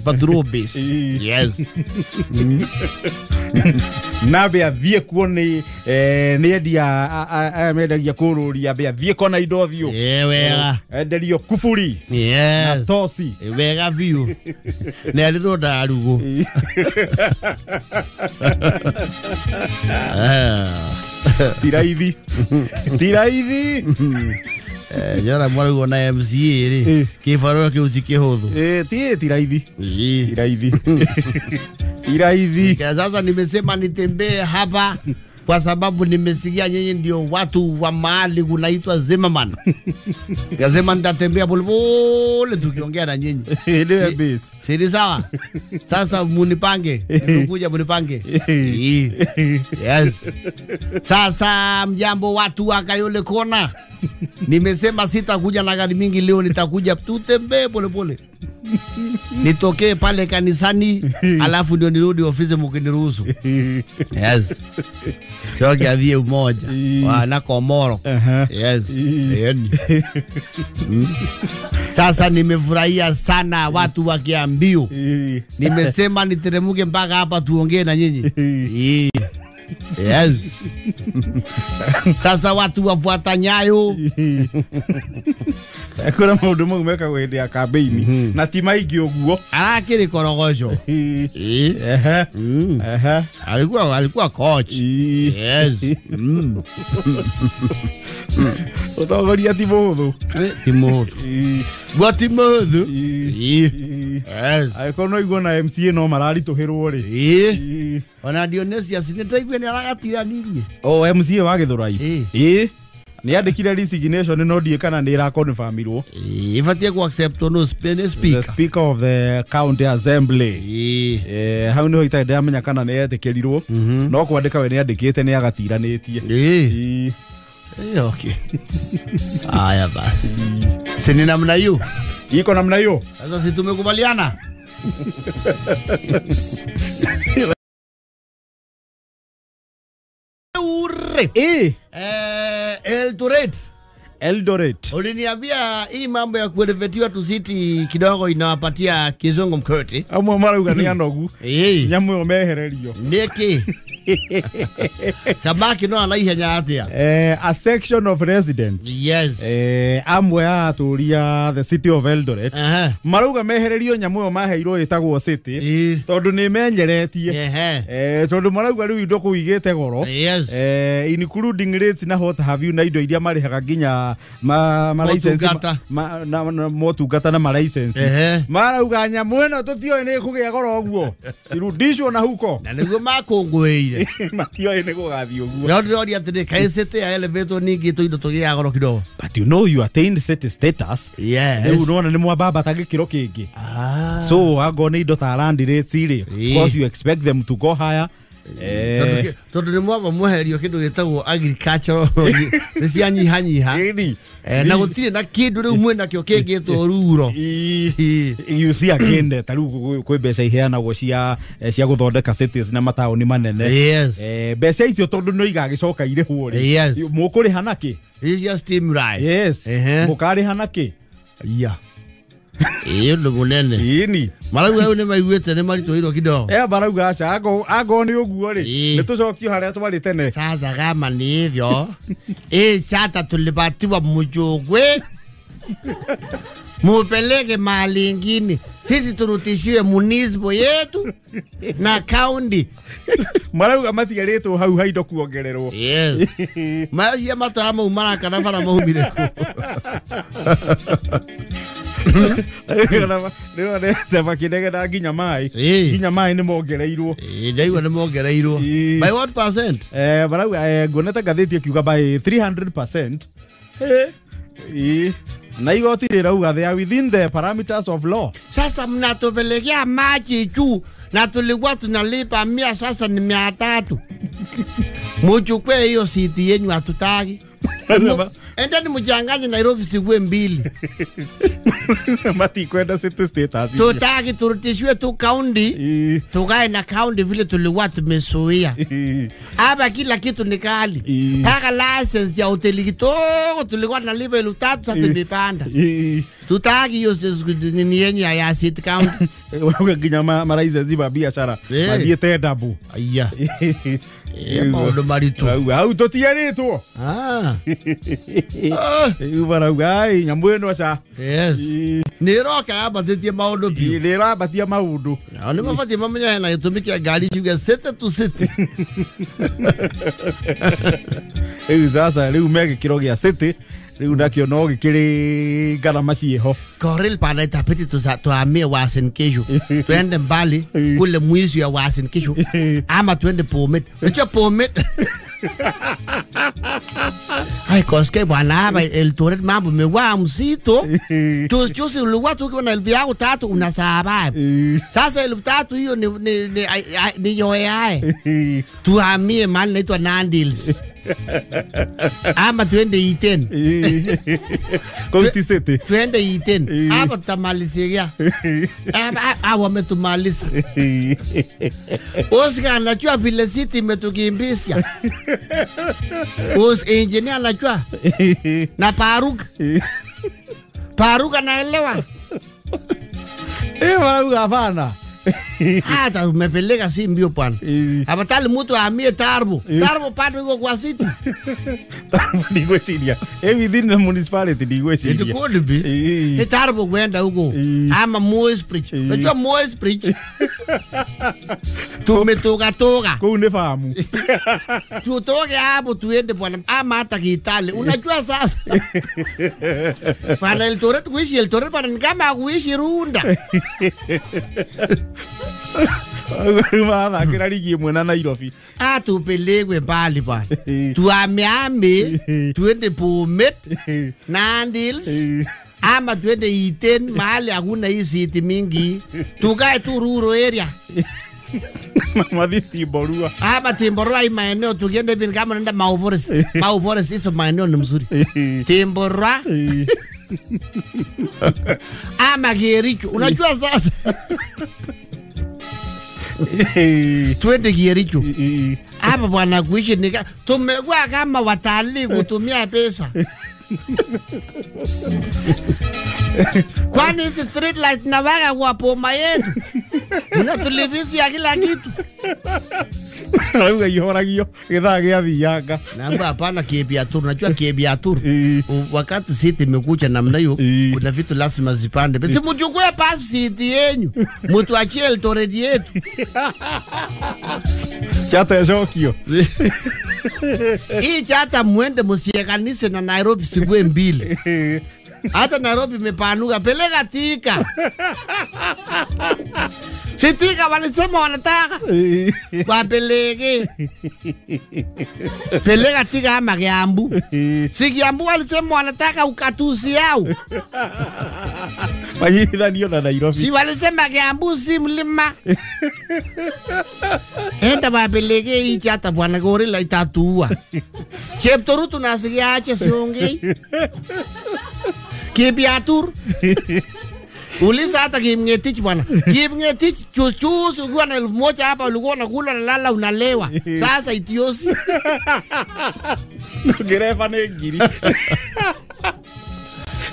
[SPEAKER 4] Patrol base. Yes.
[SPEAKER 2] Nabe athiĩ kuo nĩ endia aya mendagia kũrũria ambe athiĩ kona indo thiũ.
[SPEAKER 4] Wega.
[SPEAKER 2] Enderio kuburi.
[SPEAKER 4] Yes.
[SPEAKER 2] Na toci.
[SPEAKER 4] Wega biũ. Nĩ arĩrwo ndarugũ.
[SPEAKER 2] Tiraithi. Tiraithi.
[SPEAKER 4] Njora mwarugwo na MCA rĩ kĩbarũa kĩu ti kĩhũthũ.
[SPEAKER 2] Tiraithi. Tiraithi. Tiraithi.
[SPEAKER 4] Sasa nimesema nitembee hapa kwa sababu nimesikia nyinyi ndio watu wa mahali kunaitwa Zimmerman. Nikasema nitatembea polepole tukiongea na nyinyi.
[SPEAKER 2] Ile base.
[SPEAKER 4] Si sawa? Sasa munipange. Nimekuja munipange. Yes. Sasa mjambo watu wa Kayole Kona. Nimesema sitakuja na gari mingi leo, nitakuja tutembee polepole. Nitokee pale kanisani alafu ndio nirudi ofisi mkiniruhusu. Yes. Choki adhie umoja. Wana Komoro. Yes. Sasa nimefurahia sana watu wa Kiambiu. Nimesema niteremuke mpaka hapa tuongee na nyinyi. Yes. Sasa watu wafuata nyayo.
[SPEAKER 2] Kuna maũndũ mau mekagwo hĩndĩ ya kambeini na ti maingĩ ũguo.
[SPEAKER 4] Arakĩrĩ korogoco. Alikuwa coach. Yes.
[SPEAKER 2] Ũtongoria ti mũhũthũ.
[SPEAKER 4] Ti mũhũthũ. Guo ti mũhũthũ. Yes.
[SPEAKER 2] Angĩkorwo no igua na MCA no mararitũhĩrwo rĩ.
[SPEAKER 4] Ona Dionysius nĩ ndaigua nĩ aragatiranirie.
[SPEAKER 2] O MCA wa Gĩthũrai. Nĩ andĩkire resignation no ndiĩ kana nĩ ĩraconfirmirwo.
[SPEAKER 4] Ibatie ku accept no speaker.
[SPEAKER 2] The speaker of the county assembly. Hau niho itarĩ ndĩramenya kana nĩ etĩkĩrirwo. No kwandĩka we nĩ andĩkĩte nĩ agatiranĩtie.
[SPEAKER 4] Okay. Aya basi. Si ni namna hiyo?
[SPEAKER 2] Iko namna hiyo.
[SPEAKER 4] Sasa si tumekubaliana?
[SPEAKER 2] Eldoret. Eldoret.
[SPEAKER 4] Uliniambia hii mambo ya kuelevetiwa tu city kidogo inawapatia kizungu mkoti.
[SPEAKER 2] Amwe marauga nĩ anogu. Nyamũ ĩyo mehererio.
[SPEAKER 4] Nĩkĩ? Kamaki no anaihenya atia?
[SPEAKER 2] A section of residents.
[SPEAKER 4] Yes.
[SPEAKER 2] Amwe a atũria the city of Eldoret. Marauga mehererio nyamũ ĩyo maheirwo ĩtagwo city. Tondũ nĩ menyeretie. Tondũ marauga rĩu indo kũu igĩte goro.
[SPEAKER 4] Yes.
[SPEAKER 2] Including rates na what have you na indo iria marĩhaga nginya ma license na motungata na ma license. Marauga nyamũ ĩno tũtioĩ nĩ ĩkũgĩa goro ũguo. Irudishwo na huko.
[SPEAKER 4] Na nĩguo makũngũĩire.
[SPEAKER 2] Matioĩ nĩ gũgathiĩ ũguo.
[SPEAKER 4] No ndĩroria atĩrĩ, kaĩ city ya elevator ningĩ tũindo tũgĩaga goro kidogo.
[SPEAKER 2] But you know you attained city status.
[SPEAKER 4] Yes.
[SPEAKER 2] Rĩu nĩwona nĩ mwambambata gĩkĩro kĩngĩ. So angorwo nĩ indo ta land rates rĩ, of course you expect them to go higher.
[SPEAKER 4] Tondũ nĩ mwamba mweherio kĩndũ gĩtagwo agricultural nĩ cianyihanyiha. Na gũtirĩ na kĩndũ rĩu mwĩnakĩo kĩngĩtwo ruro.
[SPEAKER 2] You see again ta rĩu kwĩ mbeca iheanagwo cia gũthondeka cities na mataũni manene.
[SPEAKER 4] Yes.
[SPEAKER 2] Mbeca icio tondũ no igagĩcoka irĩhwo rĩ.
[SPEAKER 4] Yes.
[SPEAKER 2] Mũkũrĩha nakĩ?
[SPEAKER 4] Ici cia stimuli.
[SPEAKER 2] Yes. Mũkarĩha nakĩ?
[SPEAKER 4] Yeah. Ĩĩ ũndũ mũnene.
[SPEAKER 2] Ĩni.
[SPEAKER 4] Marauga rĩu nĩ maiguĩte nĩ maritũhĩirwo kidogo.
[SPEAKER 2] Marauga aca angorwo nĩ ũguo rĩ, nĩ tũcokio harĩa twarĩ tene.
[SPEAKER 4] Sasa kama ni hivyo, chata tulipatiwa mchukue, mupeleke mahali ingine, sisi turutishiwe municipal yetu na county.
[SPEAKER 2] Marauga matigarĩtwo hau ha indo kuongererwo.
[SPEAKER 4] Yes. Macia matawa mau marakana bara maumire kũ?
[SPEAKER 2] Rĩu makĩnegena nginya maĩ. Nginya maĩ nĩ mongereirwo.
[SPEAKER 4] Ndaigua nĩ mongereirwo. By what percent?
[SPEAKER 2] Marauga nguonete ngathĩti ĩkiuga by 300%. Na igoti rĩrauga they are within the parameters of law.
[SPEAKER 4] Sasa mnatupelekea maji juu na tulikuwa tunalipa 100, sasa ni 300. Muchukue hiyo city yenyu, hatutaki. Endeni mchanganye Nairobi sikuwe mbili.
[SPEAKER 2] Matikwenda city status.
[SPEAKER 4] Tutaki turutishwe tu county. Tukae na county vile tulikuwa tumezoea. Hapa kila kitu ni kali. Paka license ya hoteli kidogo tulikuwa tunalipa 3,000 sasa imepanda. Tutaki hiyo nini yenyu ya city county.
[SPEAKER 2] Wewe nginya ma license ba biashara mathiĩte double.
[SPEAKER 4] Aya. Maũndũ maritũ.
[SPEAKER 2] Hau tũtiarĩtwo. Rĩu marauga ai nyamũ ĩno aca.
[SPEAKER 4] Yes. Nĩ ĩroka yambatĩtie maũndũ biũ.
[SPEAKER 2] Nĩ ĩrambatia maũndũ.
[SPEAKER 4] Nao nĩ mabatiĩ mamenye hena gĩtũmi kĩa ngari ciuge city to city.
[SPEAKER 2] Rĩu sasa rĩu me gĩkĩro gĩa city rĩu nakĩo no gĩkĩrĩ ngarama ciĩho.
[SPEAKER 4] Koril pana itabidi tuhamie Uasin Gishu. Tuende mbali kule mwisho ya Uasin Gishu ama tuende Bomet. Unajua Bomet? Ai koske bwana hapa Eldoret mambo imekuwa mzito. Juzi ulikuwa tu ukiwa na 3,000 una survive. Sasa 3,000 hiyo ni yoyae. Tuhamie mahali inaitwa Nandils. Ama tuende Iten.
[SPEAKER 2] County City.
[SPEAKER 4] Tuende Iten. Hapa tutamalizia. Hapa wametumaliza. Oscar anajua vile city imetukimbisha. Os engineer anajua. Na Paruka. Paruka naelewa.
[SPEAKER 2] Marauga hapana.
[SPEAKER 4] Hata umepeleka si mbio bwana. Afadhali mtu ahamie Tarbo. Tarbo bado iko kwa city.
[SPEAKER 2] Tarbo ndigwĩciria. Within the municipality ndigwĩciria.
[SPEAKER 4] It could be. Tarbo kwenda huko. Ama Moi's Bridge. Unajua Moi's Bridge? Tumetoka toka.
[SPEAKER 2] Kuu ni fahamu.
[SPEAKER 4] Tutoke hapo tuende bwana. Ama hata Kitale. Unajua sasa. Bwana Eldoret kuishi Eldoret bwana ni kama kuishi Runda.
[SPEAKER 2] Marathakĩra rigi ĩmwe na Nairobi.
[SPEAKER 4] Tupelekwe mbali bwana. Tuameame, tuende Bomet, Nandils, ama tuende Iten, mahali hakuna hii city mingi. Tukae tu rural area.
[SPEAKER 2] Mathi Timborua.
[SPEAKER 4] Hapa Timborua hii maeneo tukienda hivi kama unaenda Mau Forest. Mau Forest hizo maeneo ni mzuri. Timborua. Ama Kericho. Unajua sasa. Twende Kericho. Hapa bwana kuishi ni tumekuwa kama watalii kutumia pesa. Kwani hizi street light na waga kwa poma yetu? Mnatulivisia kila kitu.
[SPEAKER 2] Rauga ihoragio githaa gĩa thianga.
[SPEAKER 4] Naomba hapana kibiaturu, najua kibiaturu. Wakati city imekuja namna hiyo, kuna vitu lazima zipande. Basi mchukue pasi city yenu. Mtuachie Eldoret yetu.
[SPEAKER 2] Chata ecokio.
[SPEAKER 4] Hii chata muende msiekanise na Nairobi siku mbili. Hata Nairobi imepanuka, peleka Thika. Si Thika walisema wanataka wapeleke. Peleka Thika ama Kiambu. Si Kiambu walisema wanataka ukatusi yao.
[SPEAKER 2] Manyithanio na Nairobi.
[SPEAKER 4] Si walisema Kiambu si mlima. Enda wapeleke hii chata bwana, gorilla itatua. Cheptorutu nasikiache siongei. Kibiatur. Uliza hata Kimngetich bwana. Kimngetich chuchu ukiwa na 1000 hapa ulikuwa unakula na lala unalewa. Sasa itiosi.
[SPEAKER 2] Ngereva ni ngiri.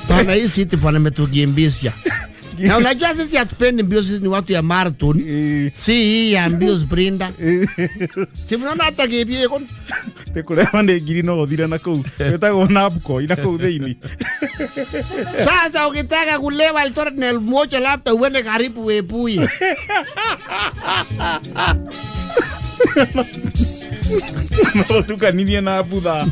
[SPEAKER 4] Bwana hii city bwana imetukimbisha. Na unajua sisi hatupendi mbio, sisi ni watu ya marathon. Si hii ya mbio sprinter. Si mnaona hata kibie kon.
[SPEAKER 2] Tekureva ni ngiri no uthire na kuu. Wetagwo Napco ina kuu thiini.
[SPEAKER 4] Sasa ukitaka kulewa Eldoret na 1000 labda uende karibu Webuye.
[SPEAKER 2] No tukanirie na butha.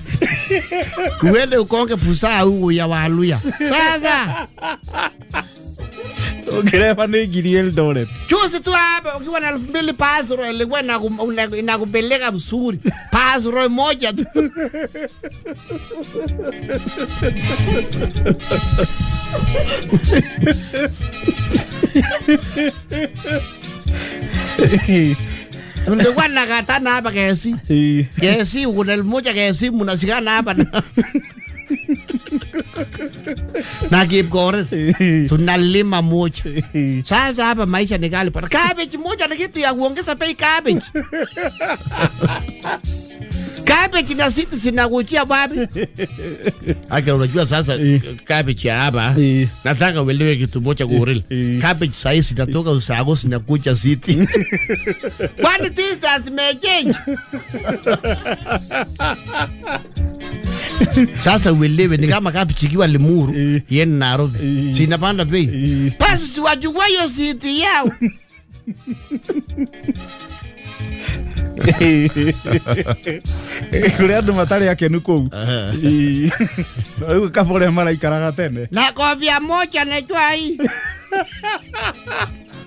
[SPEAKER 4] Uende ukonge pusa huko ya Waluya. Sasa
[SPEAKER 2] Ungereva ni ngiri Eldoret.
[SPEAKER 4] Juzi tu hapa ukiwa na 2000 pasro ilikuwa inakupeleka vizuri. Pasro moja tu. Tulikuwa nakatana hapa kesi. Kesi uko na 1000 kesi mnasikana hapa. Na Kipkorir tunalima moja. Sasa hapa maisha ni ghali. Cabbage moja ni kitu ya kuongeza bei cabbage. Cabbage na siti zinakuchia wapi? Aka unajua sasa cabbage hapa. Nataka uelewe kitu moja gorilla. Cabbage size inatoka Usago zinakuja city. Kwani distance imechange? Sasa uelewe ni kama cabbage ikiwa Limuru yeye Nairobi. Si inapanda bei. Basi si wachukue hiyo city yao.
[SPEAKER 2] Kuri andu matari akenu kuu. Riu kaba uria maraikaraga tene.
[SPEAKER 4] Na kofia moja najua hii.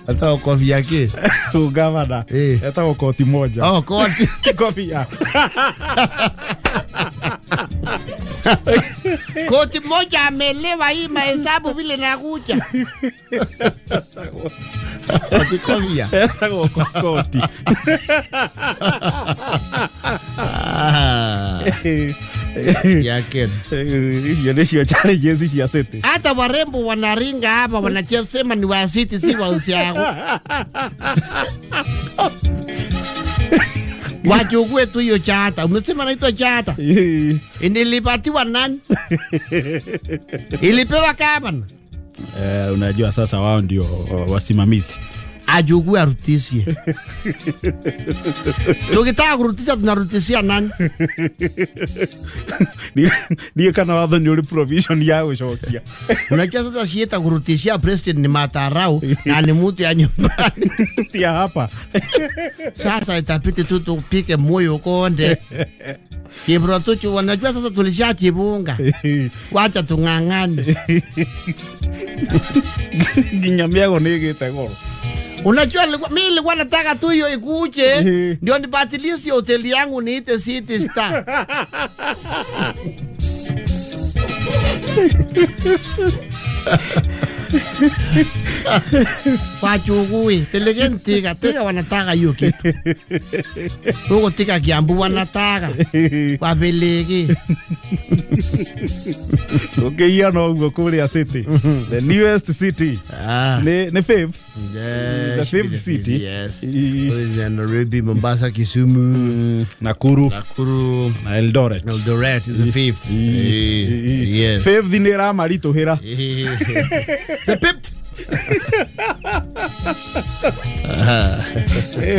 [SPEAKER 4] Hata kofia ki?
[SPEAKER 2] Gavana. Etagwo koti moja.
[SPEAKER 4] Oh, koti.
[SPEAKER 2] Kofia.
[SPEAKER 4] Koti moja amelewa hii mahesabu vile nakuja. Koti kofia.
[SPEAKER 2] Etagwo koti.
[SPEAKER 4] Yake.
[SPEAKER 2] Icio nĩcio challenges cia city.
[SPEAKER 4] Hata warembo wanaringa hapa wanachesema ni wa city si wa Usiago. Wachukue tu hiyo chata. Umesema naitwa chata. Nilipatiwa nani? Ilipewa kabana.
[SPEAKER 2] Unajua sasa wao ndio wasimamizi.
[SPEAKER 4] Ajukue arutisie. Tukitaka kurutisia tunarutisia nani?
[SPEAKER 2] Ndiyo kana watho ni uri provision ya gucokia.
[SPEAKER 4] Unajua sasa sieta kurutisia president ni matarau na ni mtu ya nyumbani.
[SPEAKER 2] Tia hapa.
[SPEAKER 4] Sasa itapiti tu tupike moyo konde. Kibrotuchu wanajua sasa tulishachibunga. Wacha tung'ang'ane.
[SPEAKER 2] Nginya miago ni igite goro.
[SPEAKER 4] Unajua mimi nilikuwa nataka tu hiyo ikuje ndio nibadilishe hoteli yangu niite City Star. Wachukue pelekeni Thika. Thika wanataka hiyo kitu. Huko Thika Kiambu wanataka. Wapeleke.
[SPEAKER 2] Ũkĩiyana ũguo kũrĩa city, the newest city. Nĩ fifth.
[SPEAKER 4] Yeah,
[SPEAKER 2] the
[SPEAKER 4] should be
[SPEAKER 2] fifth city.
[SPEAKER 4] Yes. Nairobi, Mombasa, Kisumu,
[SPEAKER 2] Nakuru na Eldoret.
[SPEAKER 4] Eldoret is the fifth. Yes.
[SPEAKER 2] Fifth nĩ ĩramaritũhĩra.
[SPEAKER 4] The fifth.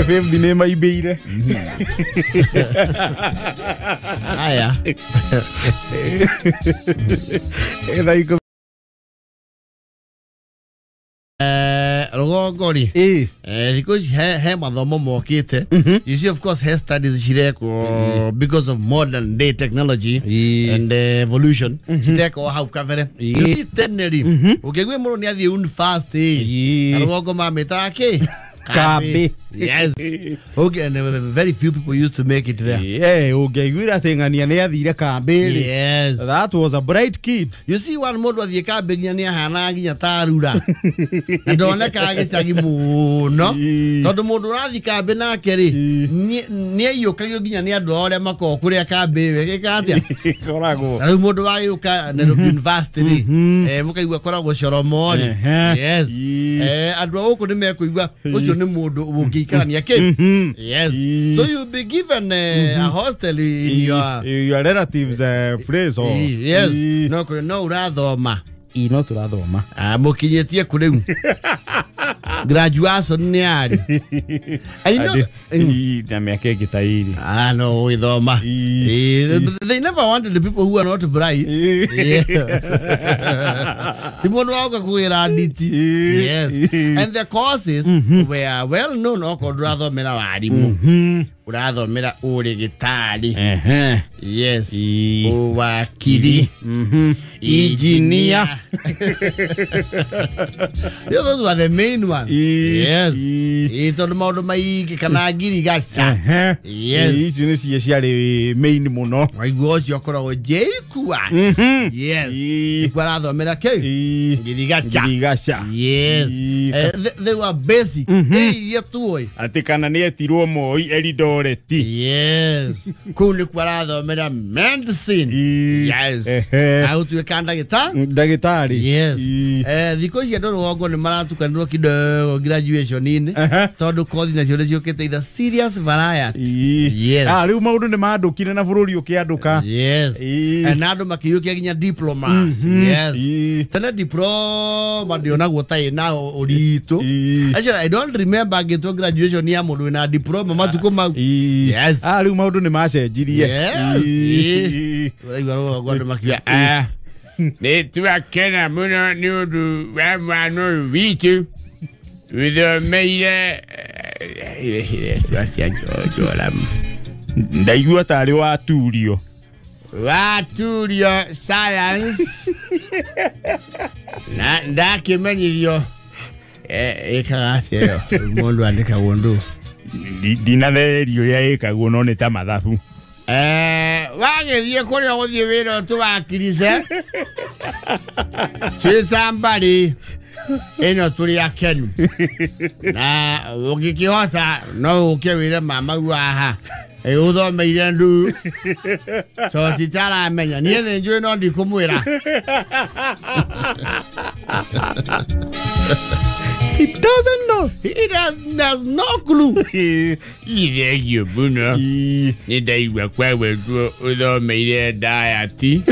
[SPEAKER 2] Fifth nĩ maimbĩire.
[SPEAKER 4] Aya.
[SPEAKER 2] Thaa
[SPEAKER 4] Rũgongo rĩ, thikũ ici he mathomo mokĩte. You see, of course, he studies cirekwo because of modern day technology and evolution citekwo hau kabere. You see, tene rĩ, ũngĩigua mũndũ nĩ athiĩ university, rũgongo mamĩtaga kĩ?
[SPEAKER 2] Kambi.
[SPEAKER 4] Yes. Okay, and very few people used to make it there.
[SPEAKER 2] Yeah, ũngĩaiguire atĩ ng'ania nĩ athire kambi rĩ.
[SPEAKER 4] Yes.
[SPEAKER 2] That was a bright kid.
[SPEAKER 4] You see, one mũndũ athiĩ kambi nginya nĩ ahanaga nginya ta rura. Na ndonekaga gĩcagi mũno. Tondũ mũndũ ũrathiĩ kambi nake rĩ, nĩ aiyũkagio nginya nĩ andũ ao arĩa makoragwo kũrĩa kambi ĩyo ĩgĩka atĩa?
[SPEAKER 2] Ĩkoragwo.
[SPEAKER 4] Na rĩu mũndũ wagĩũka Nairobi University rĩ, mũkaigua akoragwo coromo rĩ. Yes. Andũ a gũkũ nĩ mekũigua ũcio nĩ mũndũ ũngĩikarania kĩ. Yes. So you'll be given a hostel in
[SPEAKER 2] your relatives place or.
[SPEAKER 4] Yes. No, no ũrathoma.
[SPEAKER 2] No tũrathoma.
[SPEAKER 4] Mũkinyĩtie kũ rĩu? Graduation nĩ yarĩ.
[SPEAKER 2] Na mĩaka ĩngĩ ta ĩrĩ.
[SPEAKER 4] No ũgĩthoma. They never wanted the people who are not bright. Yes. Ti mũndũ wa gũka kũgĩra nditi. Yes. And the courses were well known okorwo ndũrathomera warimũ. Ũrathomera ũrĩgĩtarĩ. Yes. Ũwakiri. Engineer. Those were the main ones. Yes. Tondũ maũndũ maingĩ kana ngirigaca. Yes.
[SPEAKER 2] Icio nĩ cio ciarĩ main mũno.
[SPEAKER 4] Waigua ũcio ũkoragwo JKUAT. Yes. Nĩkuo arathomera kĩ? Ngirigaca.
[SPEAKER 2] Ngirigaca.
[SPEAKER 4] Yes. They were basic. Iria tuoĩ.
[SPEAKER 3] Atĩ kana nĩ etirwo Moi Eldoret.
[SPEAKER 4] Yes. Kũu nĩkuo arathomera medicine. Yes. Agũtuĩka ndagĩtarĩ.
[SPEAKER 2] Ndagĩtarĩ.
[SPEAKER 4] Yes. Thikũ ici andũ rũgongo nĩ maratukanĩrwo kidogo graduation-inĩ tondũ kothi nacio nĩ ciũkĩte either serious variety. Yes.
[SPEAKER 2] Rĩu maũndũ nĩ mandũkire na bũrũri ũkĩandũka.
[SPEAKER 4] Yes. Na andũ makĩiyũkia nginya diplomas. Yes. Tene diploma ndĩonagwo ta ĩna ũritũ. Actually, I don't remember ngĩtwo graduation ya mũndũ wĩna diploma matukũ mau. Yes.
[SPEAKER 2] Rĩu maũndũ nĩ macenjirie.
[SPEAKER 4] Yes. Ũraigua rũgongo andũ makiuga
[SPEAKER 3] Nĩ twakena mũno nĩ ũndũ wa mwana ũyũ witũ ũthomeire cia Njoramu.
[SPEAKER 2] Ndaigua tarĩ waturio.
[SPEAKER 3] Waturio science na ndakĩmenyithio
[SPEAKER 4] ĩkaga atĩa ĩyo mũndũ andĩkagwo ndũ.
[SPEAKER 3] Ndinatherio ũrĩa ĩkagwo no nĩ ta mathabu. Wagĩthiĩ kũrĩa ũgũthiĩ wĩra tũwakirice twĩ ta mbarĩ ĩno tũrĩ akenu na ũngĩkĩhota no ũke wĩre mamagu haha ũthomeire ndu to titaramenya niĩ nĩ njũĩ no ndikũmwĩra.
[SPEAKER 2] He doesn't know.
[SPEAKER 4] He has no clue.
[SPEAKER 3] Ithegio mũno nĩ ndaigua kwagwetwo ũthomeire diet.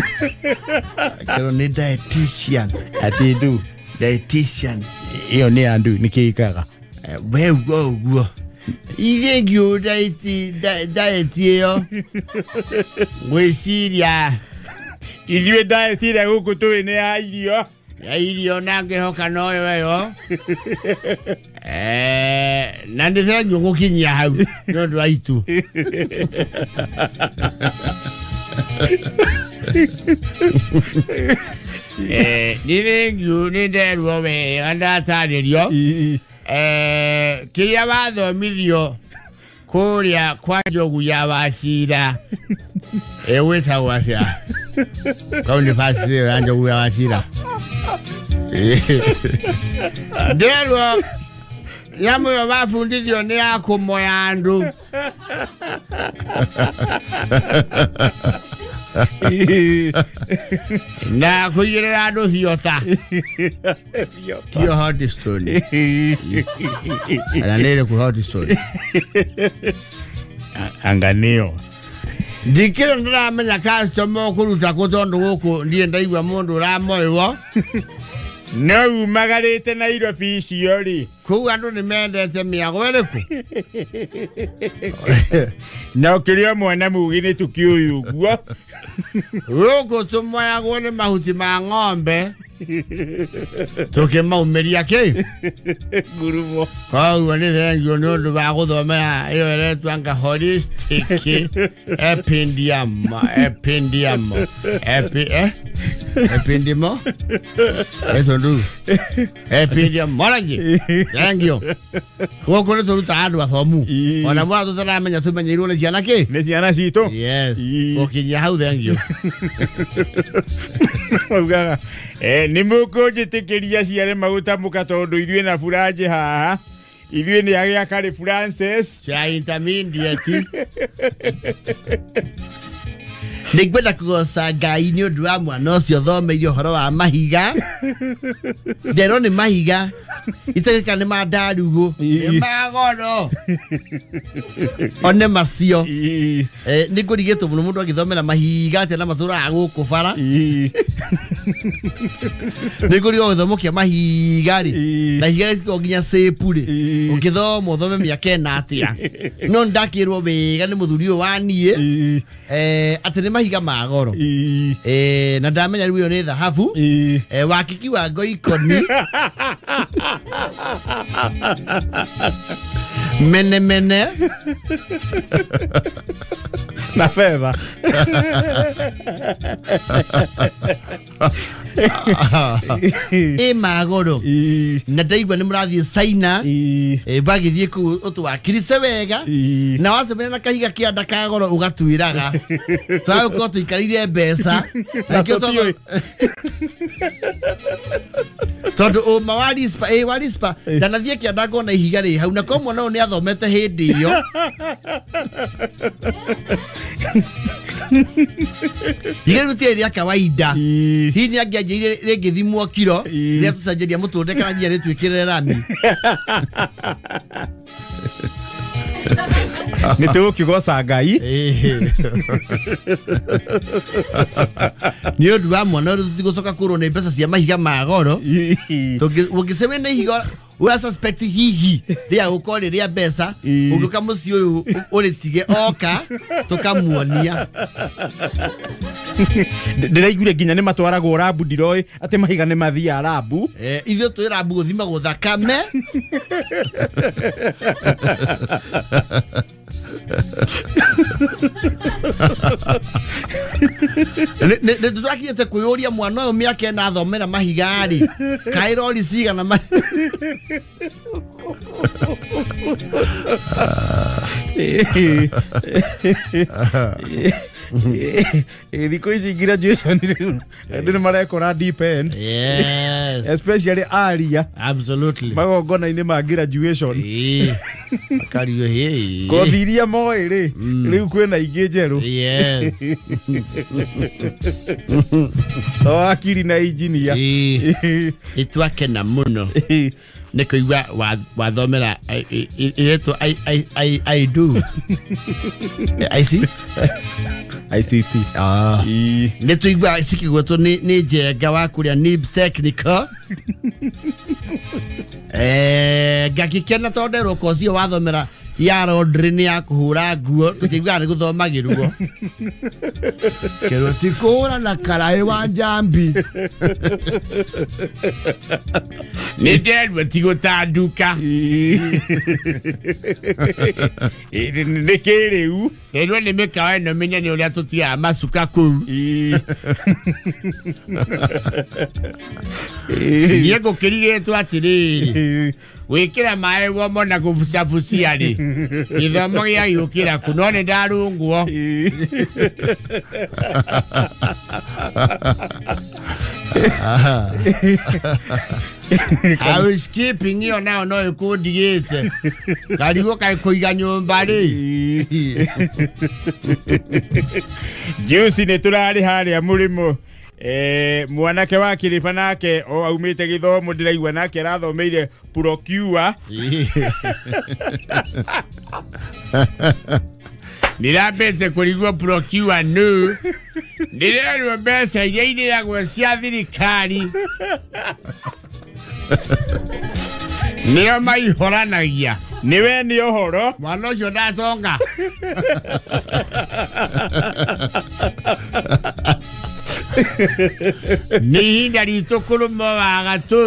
[SPEAKER 4] Kĩro nĩ dietitian.
[SPEAKER 2] Atĩ ndu.
[SPEAKER 4] Dietitian.
[SPEAKER 2] Ĩyo nĩ ya ndu nĩ kĩ ĩkaga?
[SPEAKER 4] We uguo ũguo. Ithegio diet ĩyo ngwĩciria
[SPEAKER 3] ithuĩ diet ĩrĩa gũkũ tũĩ nĩ ya irio.
[SPEAKER 4] Ya irio na ngĩhoka noyo ĩyo. Na nĩ thengiũ gũkinyia hau nĩ ũndũ wa itu.
[SPEAKER 3] Nĩ thengiũ nĩ nderwo wega ndatarĩrio. Kĩrĩa wathomithio kũrĩa kwa Njogu ya Wachira ĩgwĩtagwo atĩa? Kau nĩ basi ĩyo ya Njogu ya Wachira. Nderwo nyamũ ĩyo wabundithio nĩ ya kũmoya andũ.
[SPEAKER 1] Na kũigĩrĩra andũ thiota. Tio hot stone. Kana nĩ ĩrĩkũ hot stone?
[SPEAKER 3] Anga nĩyo.
[SPEAKER 1] Ndikĩrĩ ndĩramenya customer ũkũruta kũ tondũ gũkũ ndiĩ ndaigua mũndũ ũramoĩwo.
[SPEAKER 3] No umagarĩte Nairobi icio rĩ.
[SPEAKER 1] Kũu andũ nĩ mendete mĩago ĩrĩkũ?
[SPEAKER 3] Na ũkĩrĩ o mwana mũgĩ nĩ tũkĩũĩ ũguo.
[SPEAKER 1] Gũkũ tũmoyagwo nĩ mahuti ma ng'ombe tũkĩmaumĩria kĩ?
[SPEAKER 3] Ngurumo.
[SPEAKER 1] Koguo nĩ thengio nĩ ũndũ wa gũthomera ĩyo ĩretwo anga holistic epindiamo epindiamo epi epindimo etondu epindiamology. Thengio. Gũkũ nĩ tũrutaga andũ athomu ona mwana tũtaramenya tũmenyeirwo nĩ ciana kĩ?
[SPEAKER 3] Nĩ ciana citũ.
[SPEAKER 1] Yes. Gũkinyia hau thengio.
[SPEAKER 3] Maugaga nĩ mũkũnjĩtĩkĩria ciare maguta mũka tondũ ithuĩ na Buranjĩ haha ithuĩ nĩ agĩa karĩ Francis
[SPEAKER 1] cia intermediate. Nĩngwenda kũgoca Ngai nĩ ũndũ wa mwana ũcio thomeire ũhoro wa mahiga. Nderwo nĩ mahiga itegeka nĩ ma ndarugũ nĩ magoro one macio. Nĩ ngũrigĩtwo mũno mũndũ agĩthomera mahiga atĩa na matũraga gũkũ bara. Nĩ ngũrigwo gĩthomo kĩa mahiga rĩ na ihiga rĩtikoragwo nginya cĩpu rĩ ũngĩthoma ũthome mĩaka ĩna atĩa. No nĩndakĩrwo wega nĩ mũthuri ũyũ wa niĩ atĩ nĩ mahiga ma goro. Na ndamenya rĩu ĩyo nĩ thahabu wakiki wa ngoikoni mene mene
[SPEAKER 2] na fedha.
[SPEAKER 4] Ĩ magoro na ndaigua nĩ mũrathiĩ China bagĩthiĩ kũu ũtwakirice wega na wacemania na kahiga kĩanda ka goro ũgatuĩraga twagũkorwo tũikarĩire mbeca tondũ ũma wa rispa wa rispa ndanathiĩ kĩanda ngona ihiga rĩ hau na ko mwana ũyũ nĩ athomete hĩndĩ ĩyo. Ihiga rĩu ti rĩa kawaida hihi nĩ angĩanjĩire rĩngĩthimwo kiro rĩa tũcenjeria mũtũrĩre kana nginya rĩtwĩkĩrĩre rami.
[SPEAKER 2] Nĩ tũgũkĩgoca Ngai
[SPEAKER 4] nĩ ũndũ wa mwana ũyũ tũtigũcoka kũrwo nĩ mbeca cia mahiga ma goro. Ũngĩcemania na ihiga we suspect hihi rĩa gũkorwo rĩ rĩa mbeca ũngĩũka mũciĩ ũyũ ũrĩtige oka tũkamuonia.
[SPEAKER 2] Ndĩraiguire nginya nĩ matwaragwo rambu ndiroĩ atĩ mahiga nĩ mathiaga rambu.
[SPEAKER 4] Ithuĩ twĩ rambu gũthimagwo thakame. Nĩ tũrakinyĩte kwĩyũria mwana ũyũ mĩaka ĩna athomera mahiga rĩ kaĩ rori cigana
[SPEAKER 2] Thikũ ici graduation rĩu andũ nĩ marekora deep end.
[SPEAKER 4] Yes.
[SPEAKER 2] Especially aria.
[SPEAKER 4] Absolutely.
[SPEAKER 2] Magongona-inĩ ma graduation.
[SPEAKER 4] Makario hĩ.
[SPEAKER 2] Kothi iria moĩ rĩ rĩu kwĩna ingĩ njerũ.
[SPEAKER 4] Yes.
[SPEAKER 2] To akiri na engineer.
[SPEAKER 4] Nĩtwakena mũno nĩ kũigua wathomera ĩretwo I do. I see.
[SPEAKER 2] ICT.
[SPEAKER 4] Nĩ tũigua cikĩgwetwo nĩ Njenga wa kũrĩa Nibs Technical. Ngakĩkena tondũ nderwo koci ĩyo wathomera ya laundry nĩ ya kũhũra nguo tũtiiguaga nĩ gũthomagĩrwo.
[SPEAKER 1] Kĩrwo ti kũhũra na karaĩ wa njambi.
[SPEAKER 3] Nĩ nderwo ti gũtanduka.
[SPEAKER 2] Nĩ kĩrĩu.
[SPEAKER 3] Nderwo nĩ mĩkawa ĩno mĩnene ũrĩa tũtigaga macuka kũu. Niĩ ngũkĩrigĩtwo atĩrĩrĩ gwĩkĩra maĩ womo na kũbucabucia rĩ gĩthomo gĩagĩũkĩra kũ no nĩ ndarũngwo.
[SPEAKER 1] Housekeeping ĩyo nayo no ĩkũndigĩte karigwo kaĩ kũiga nyũmba rĩ.
[SPEAKER 2] Juice nĩ tũrarĩ harĩa mũrĩmo mwanake wa kĩrĩba nake o aumĩte gĩthomo ndĩraigua nake arathomeire procure.
[SPEAKER 3] Ndirambĩte kũrigwo procure nũ ndĩrerwo mbeca iria irĩagwo cia thirikari nĩo maihoranagia.
[SPEAKER 2] Nĩwe nĩ ũhoro
[SPEAKER 1] mwana ũcio ndaconga.
[SPEAKER 3] Nĩ ihinda ritũ kũrũma wa gatũ.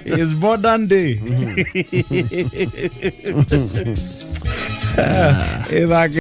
[SPEAKER 2] It's modern day. Ĩthake.